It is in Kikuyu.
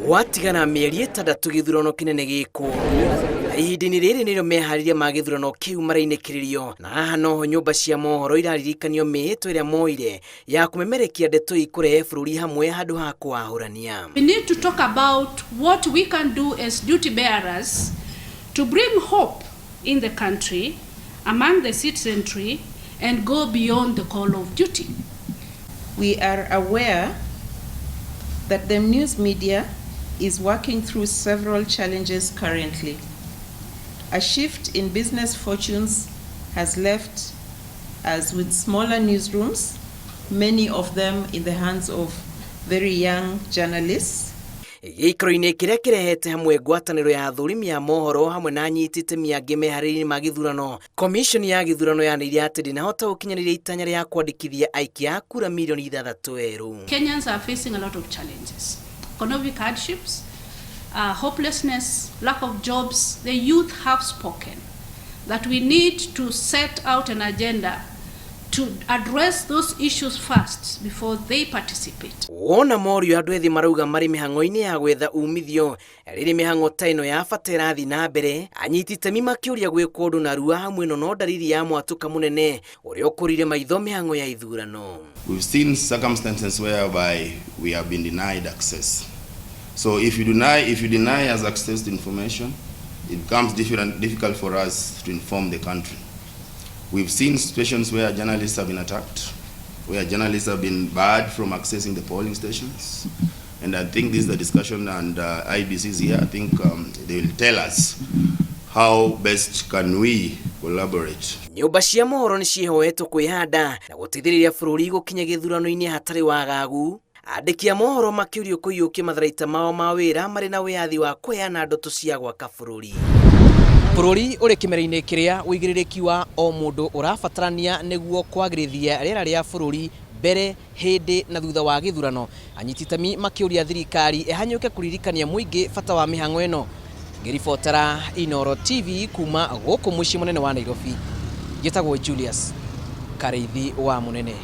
Gwatigara mĩeri 6 gĩthurano kĩnene gĩkwo, na ihinda-inĩ rĩrĩ nĩrĩo meharĩria ma gĩthurano kĩu marainĩkĩrĩrio, na haha noho nyũmba cia mohoro iraririkanio mĩhĩtwa ĩrĩa moire ya kũmemerekia ndeto ikũrehe bũrũri hamwe handũ ha kũwahũrania. We need to talk about what we can do as duty bearers to bring hope in the country, among the citizenry, and go beyond the call of duty. We are aware that the news media is working through several challenges currently. A shift in business fortunes has left us with smaller newsrooms, many of them in the hands of very young journalists. Gĩikaro-inĩ kĩrĩa kĩrehete hamwe ngwatanĩro ya athũrimi a mohoro hamwe na anyiti itemi angĩ meharĩria-inĩ ma gĩthurano, komishoni ya gĩthurano yanĩrĩire atĩ ndĩnahota gũkinyanĩria itanya rĩa kwandĩkithia aikia a kura mirioni 6 erũ. Kenyans are facing a lot of challenges. Economic hardships, hopelessness, lack of jobs. The youth have spoken that we need to set out an agenda to address those issues first before they participate. Wona morio andũ ethĩ marauga marĩ mĩhang'o-inĩ ya gwetha umithio rĩrĩ mĩhang'o ta ĩno ya bata ĩrathiĩ na mbere, anyiti itemi makĩũria gwĩkwo ũndũ narua hamwe ĩno no ndariri ya mwatũka mũnene ũrĩa ũkũrire maitho mĩhang'o ya ithurano. We've seen circumstances whereby we have been denied access. So if you deny us access to information, it becomes difficult for us to inform the country. We've seen situations where journalists have been attacked, where journalists have been barred from accessing the polling stations. And I think this is the discussion, and IEBC is here. I think they will tell us how best can we collaborate. Nyũmba cia mohoro nĩ ciĩhoetwo kwĩhanda na gũteithĩrĩria bũrũri gũkinya gĩthurano-inĩ hatarĩ wagagu, andĩki a mohoro makĩũrio kũiyũkia matharaita mao ma wĩra marĩ na wĩyathi wa kũheana ndoto cia gwaka bũrũri. Bũrũri ũrĩ kĩmera-inĩ kĩrĩa ũigĩrĩrĩki wa o mũndũ ũrabatarania nĩguo kwagĩrithia rĩera rĩa bũrũri mbere, hĩndĩ na thutha wa gĩthurano, anyiti itemi makĩũria thirikari ĩhanyũke kũririkania mũingĩ bata wa mĩhang'o ĩno. Ngĩribotera Inooro TV kuma gũkũ mũciĩ mũnene wa Nairobi, njĩtagwo Julius Karĩithi wa Mũnene.